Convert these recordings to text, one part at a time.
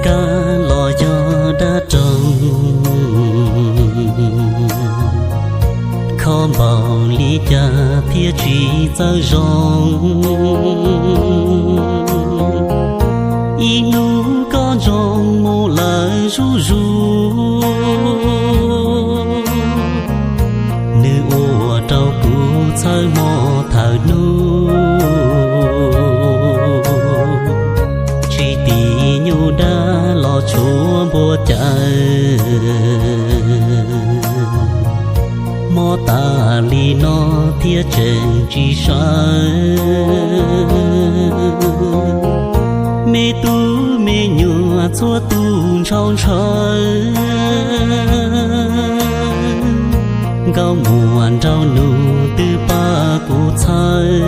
Kab los yog dab roog, kho npaum li cas thiaj tsis txawj zoo. Ib hnub koj ntsoo mus lawm zuj zus, nws ua rau kuv txhawj hmo thawm hnub. Tsis tim nyuj dab los tshuav npua cawv, mob tas li no thiaj tseem tsis sawv. Me tub me nyuam txhua tus ntshaus ntshaw, nkauj muam nraug nus twb pab kuv txhawb.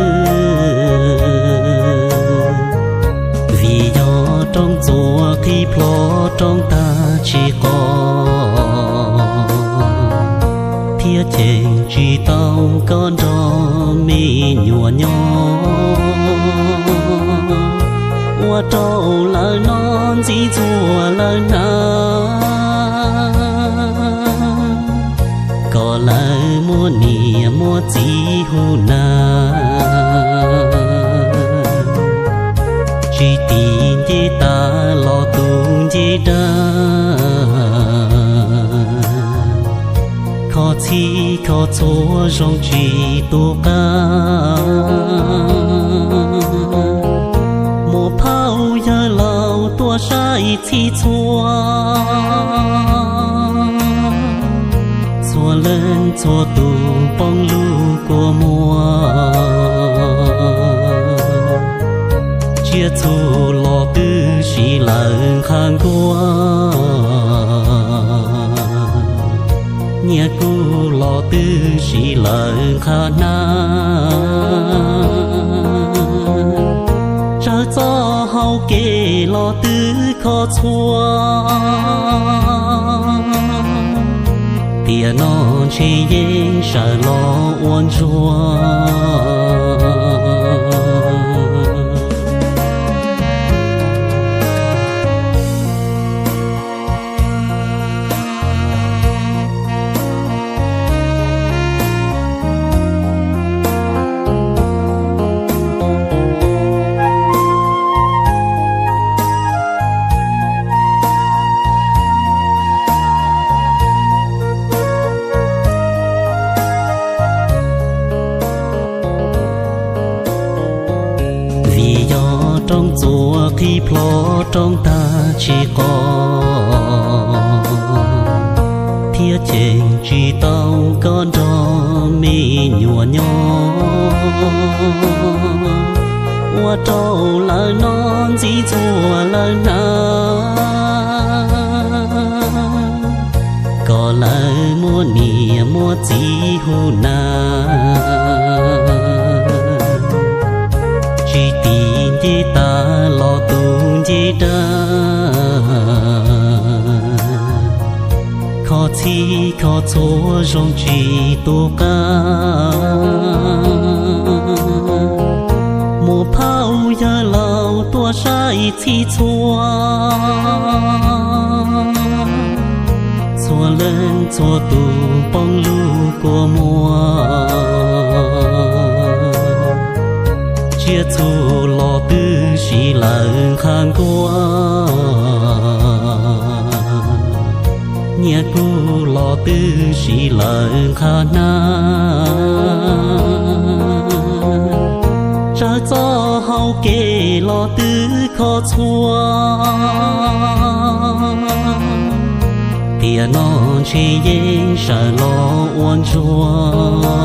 Vim yog rooj txuas qhib plho roob tag tsis qos, thiaj cheem tsis tau koj nrog me nyuam nyob. Ua rau lawv no ntxim ntxuag lawv hnav, kom lawv muaj niam muaj txiv hu nas. Tsis tim nce tas los tus nce dawb, kho txhij kho txhua zoo tsis tu qab. Muam phauj yawg laus tuaj saib txhij txhua, txhua leej txhua tus poob lub kua muag. Tsiaj txhu los twb siv lawv nqha nkuaj, nyiaj kuj los twb siv lawv nqha hnab. Tsawv txoj hau kev los twb kho txhua, tiam no ntshe yeej sawv los ua ntsuag. Vim yog rooj txuas qhib plho roob tag tsis qos, thiaj cheem tsis tau koj nrog me nyuam nyob. Ua rau lawv no ntxim ntxuag lawv hnav, kom lawv muaj niam muaj txiv hu nas. Tsis tim nce tas los tus nce dawb, kho txhij kho txhua zoo tsis tu qab. Muam phauj yawg laus tuaj saib txhij txhua, txhua leej txhua tus poob lub kua muag. Tsiaj txhu los twb siv lawv nqha nkuaj, nyiaj kuj los twb siv lawv nqha hnab. Tsawv txoj hau kev los twb kho txhua, tiam no ntshe yeej sawv los ua ntsuag.